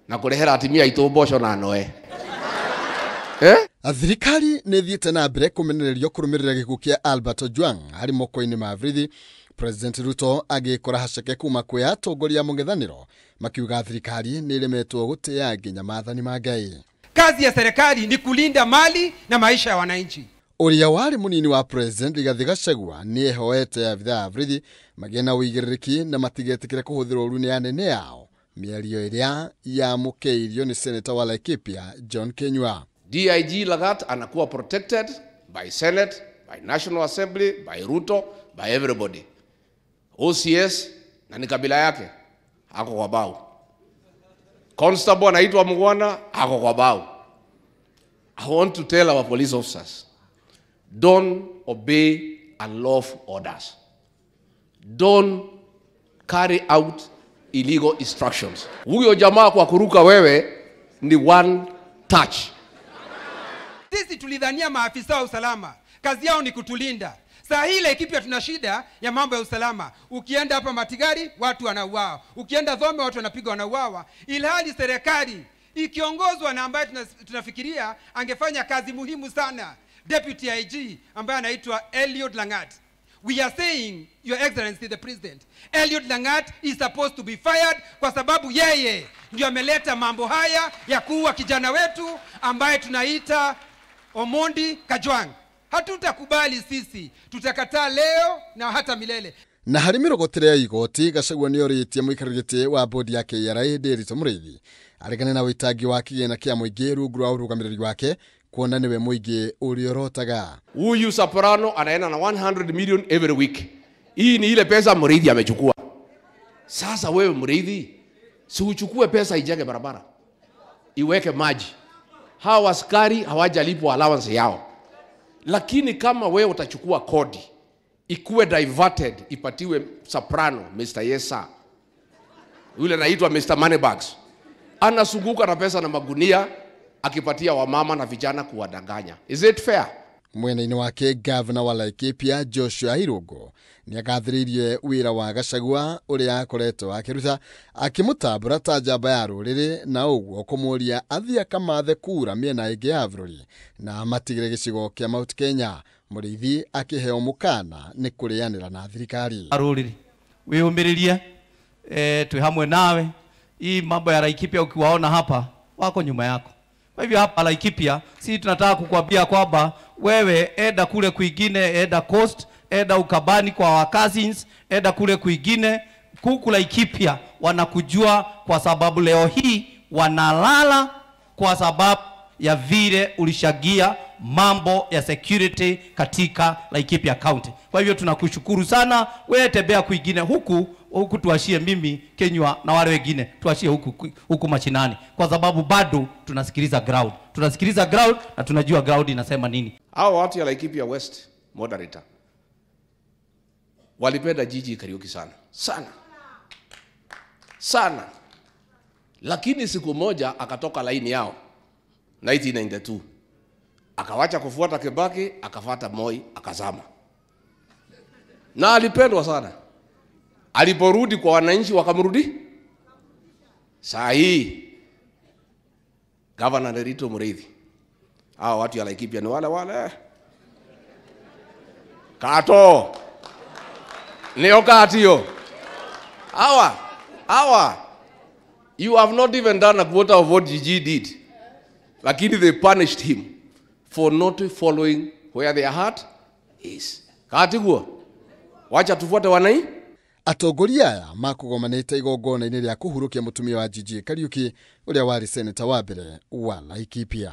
Na kũrehera atimia aitũ mboco na noe. Thirikari nĩ thiĩte na mbere kũmenererio kũrũmĩrĩra gĩkuũ kĩa Albert Ojwang harĩ moko-inĩ ma borithi. President Ruto agĩkora haceke kuma kwĩ atongoria mũng'ethanĩro makiuga thirikari nĩ ĩremetwo gũtĩa nginya maathani ma Ngai. Kazi ya serikali ni kulinda mali na maisha ya wananchi. Ũrĩa warĩ mũnini wa President Rigathi Gachagua nĩ ehoete abithaa a borithi magĩe na ũigĩrĩrĩki na matigetĩkĩre kũhũthĩrwo ũru nĩ anene ao. Mĩario ĩrĩa yamũkĩirio nĩ Senator wa Laikipia John Kinyua. DIG Lagat anakuwa protected by Senate, by National Assembly, by Ruto, by everybody. OCS na ni kabila yake ako kwa bao. Constable anaitwa Mugwana ako kwa bao. I want to tell our police officers, don't obey unlawful orders. Don't carry out illegal instructions. Huyo jamaa kwa kuruka wewe ni one touch. Sisi tulidhania maafisa wa usalama kazi yao ni kutulinda. Saa hii Laikipia tuna shida ya mambo ya usalama. Ukienda hapa Matigari watu wanauawa, ukienda Dhome watu wanapigwa wanauawa, ilhali serikali ikiongozwa na ambaye tunafikiria angefanya kazi muhimu sana, Deputy IG ambaye anaitwa Eliud Langat. We are saying, Your Excellency the President, Eliud Langat is supposed to be fired kwa sababu yeye ndio ameleta mambo haya ya kuua kijana wetu ambaye tunaita Omondi Kajwang. Hatutakubali sisi, tutakataa leo na hata milele. Na harĩ mĩrogotere ya igoti Gachagua nĩorĩtie mũikarĩri gĩtĩ wa bodi ya KRA Ndiritu Mũrĩithi aregane na wĩtangi wa kĩgĩna kĩa mũingĩ rungu rwa ũrũgamĩrĩri wake kuona nĩwe mũingĩ ũrĩa ũrotaga. Huyu Soprano anaenda na 100 million every week. Hii ni ile pesa Mũrĩithi amechukua. Sasa wewe Mũrĩithi, si uchukue pesa ijenge barabara, iweke maji. Hawa askari hawajalipwa allowance yao. Lakini kama wewe utachukua kodi ikuwe diverted ipatiwe Soprano, Mr. Yesa, yule anaitwa Mr. Moneybags, anazunguka na pesa na magunia akipatia wamama na vijana kuwadanganya. Is it fair? Mwena-inĩ wake Governor wa Laikipia Joshua Irungu nĩagathĩrĩirie wĩra wa Gachagua ũrĩa akoretwo akĩruta akĩmũtambũra ta njamba ya rũrĩrĩ na ũguo kũmũria athiĩ akamathe kura mĩena ĩngĩ ya bũrũri na amatigĩre gĩcigo kĩa Mount Kenya. Mũrĩithi akĩheo mũkana nĩ kũrĩanĩra na thirikari. Rũrĩrĩ wĩyũmĩrĩrie, twĩ hamwe nawe. Hii mambo ya Laikipia ukiwaona hapa wako nyuma yako. Kwa hivyo hapa Laikipia sisi tunataka kukuambia kwamba wewe enda kule kwingine, enda Coast, enda Ukabani kwa our cousins, enda kule kwingine. Kuku Laikipia wanakujua kwa sababu leo hii wanalala kwa sababu ya vile ulishagia mambo ya security katika Laikipia County. Kwa hivyo tunakushukuru sana. Wewe tembea kwingine, huku huku tuashie mimi Kinyua na wale wengine, tuashie huku huku mashinani, kwa sababu bado tunasikiliza ground. Tunasikiliza ground na tunajua ground inasema nini. Hao watu ya Laikipia West moderator walipenda Jiji Kariuki sana. Sana. Sana. Lakini siku moja akatoka laini yao 1992. Akawacha kufuata Kibaki, akafuata Moi, akazama. Na alipendwa sana. Aliporudi kwa wananchi wakamrudi. Saa hii Governor Ndiritu Mũrĩithi, hao watu ya Laikipia ni wale wale. Kato. Nio katio. Hawa. You have not even done a quarter of what GG did. Lakini they punished him for not following where their heart is. Katiguo. Wacha tufuate wanai. Atongoria aya makũgomanĩte igongona-inĩ rĩa kũhurũkia mũtumia wa GG Kariuki ũrĩa warĩ seneta wa mbere wa Laikipia.